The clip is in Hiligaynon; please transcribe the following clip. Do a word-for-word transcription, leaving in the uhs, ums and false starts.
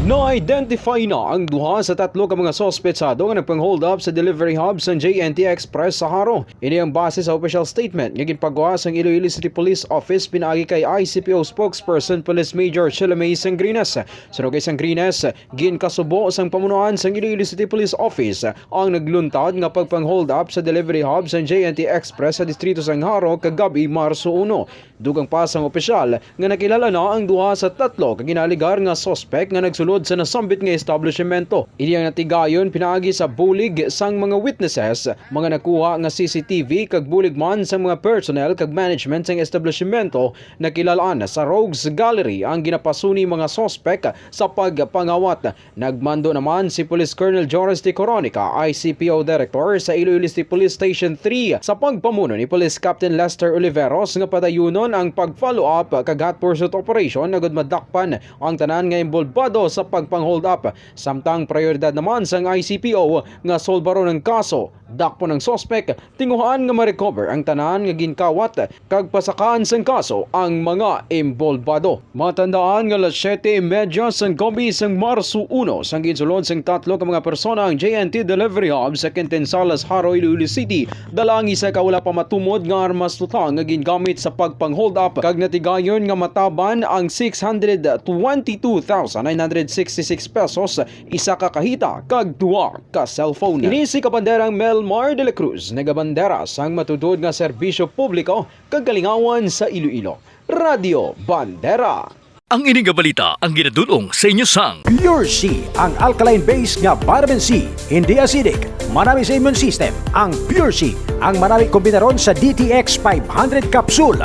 Na-identify na ang duha sa tatlo ka mga suspetsado nga nagpang-hold up sa delivery hub sang J N T Express sa Jaro. Ini ang base sa official statement nga ginpagawa sang Iloilo City Police Office pinaagi kay I C P O spokesperson Police Major Sheila May Sangrines. Suno kay Sangrines, ginkasubo sang pamunuan sang Iloilo City Police Office ang nagluntad nga pagpang-hold up sa delivery hub sang J N T Express sa distrito sang Jaro kagab-i, Marso uno. Dugang pa sang opisyal nga nakilala na ang duha sa tatlo ka ginaalegar nga suspek nga nagsulod sa nasambit nga establishmento. Ini ang natigayon pinaagi sa bulig sang mga witnesses, mga nakuha nga C C T V kag bulig man sang mga personnel kag management sang establishmento. Nakilal-an sa Rogues Gallery ang ginapasuni mga suspek sa pagpangawat. Nagmando naman si Police Colonel Joris T. Coronica, I C P O Director sa Iloilo City Police Station three, sa pagpamuno ni Police Captain Lester Oliveros nga padayunon ang pag-follow up kag hot pursuit operation agud madakpan ang tanan nga inbolbado sa pagpang-hold up. Samtang prioridad naman sang I C P O nga solbaron ang kaso, dakpon ang suspek, tinguhaan nga ma-recover ang tanan nga ginkawat kag pasakaan sang kaso ang mga inbolbado. Matandaan nga alas siyete y media sang gabi sang Marso uno, sang ginsulod sang tatlo ka mga persona ang J N T Delivery Hub sa Quintin Salas, Jaro, Iloilo City, dala ang isa ka wala pa matumod nga armas tutang nga gingamit sa pagpang-hold up, kag natigayon nga mataban ang six hundred twenty-two thousand nine hundred sixty-six pesos, isa ka kahita, kag duha ka cellphone. Ini si Kabanderang Melmar de la Cruz, nagabandera sang matuod nga serbisyo publiko kag kalingawan sa Iloilo. Radyo Bandera. Ang ini nga balita ang ginadul-ong sa inyo sang Pure C, ang alkaline base nga vitamin C, hindi acidic, manami sa immune system. Ang Pure C, ang manami kombinaron sa D T X five hundred capsule,